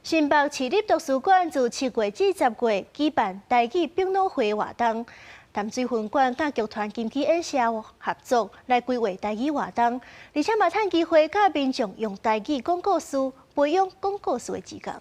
新北市立圖書館自7月至10月舉辦台語百老匯活動，淡水分館佮劇團金枝演社合作來規劃台語活動，而且嘛趁機會佮民眾用台語講故事，培養講故事的志工。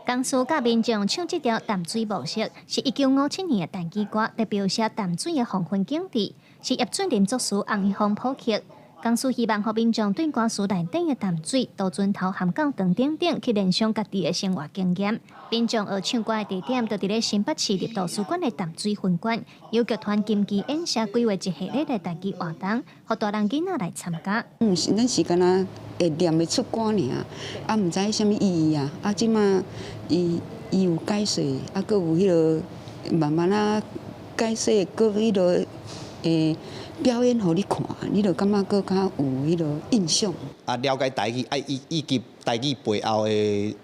講師佮民眾唱這條淡水模式，是1957年的台語歌，來描寫淡水的黃昏景致，是葉俊麟作詞，洪一峰譜曲。講師希望予民眾對歌詞內底的淡水、渡船頭、和教堂等等去聯想家己的生活經驗。民眾學唱歌的地點，就佇咧新北市立圖書館的淡水分館，由劇團金枝演社規劃一系列的台語活動，予大人囡仔來參加。嗯，咱是敢若會念會出歌爾，啊，毋知啥物意義啊。啊，這馬伊伊有解說，啊，閣有彼个慢慢仔解說，閣彼个表演予你看，你就感覺閣較有彼个印象。啊，了解台語，啊，以及台語背後的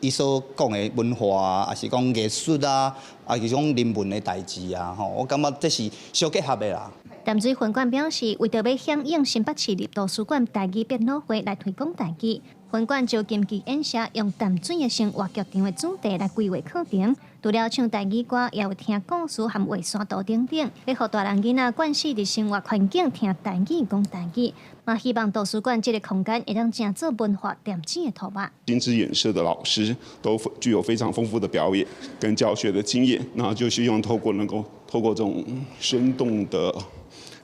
伊所講的文化啊，抑是講藝術啊，抑是講人文的代誌啊，吼，我感覺這是相結合的啦。淡水分館表示，為著欲響應新北市立圖書館台語百老匯來推廣台語，分館就金枝演社用淡水的生活劇場的主題來規劃課程。除了唱台語歌，也有聽故事和畫山圖等等，欲予大人囡仔慣勢佇生活環境聽台語講台語，嘛希望圖書館這个空間會當成做文化點子的土壤。金枝演社的老師都具有非常豐富的表演跟教學的經驗，那就希望透過能夠透過這種生動的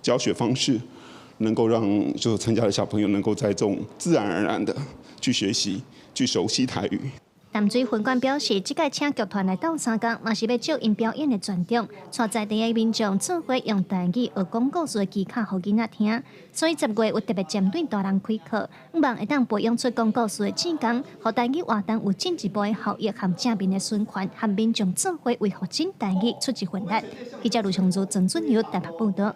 教學方式，能夠讓就參加的小朋友能夠在這種自然而然的去學習、去熟悉台語。淡水分館表示，這擺請劇團來鬥相共，嘛是欲借𪜶表演的專長，帶在地的民眾做伙用台語學講故事的技巧，予囡仔聽。所以10月有特別針對大人開課，向望會當培養出講故事的志工，予台語活動有進一步的效益和正面的循環，和民眾做伙為復振台語出一份力。記者盧松如、鄭俊友台北報道。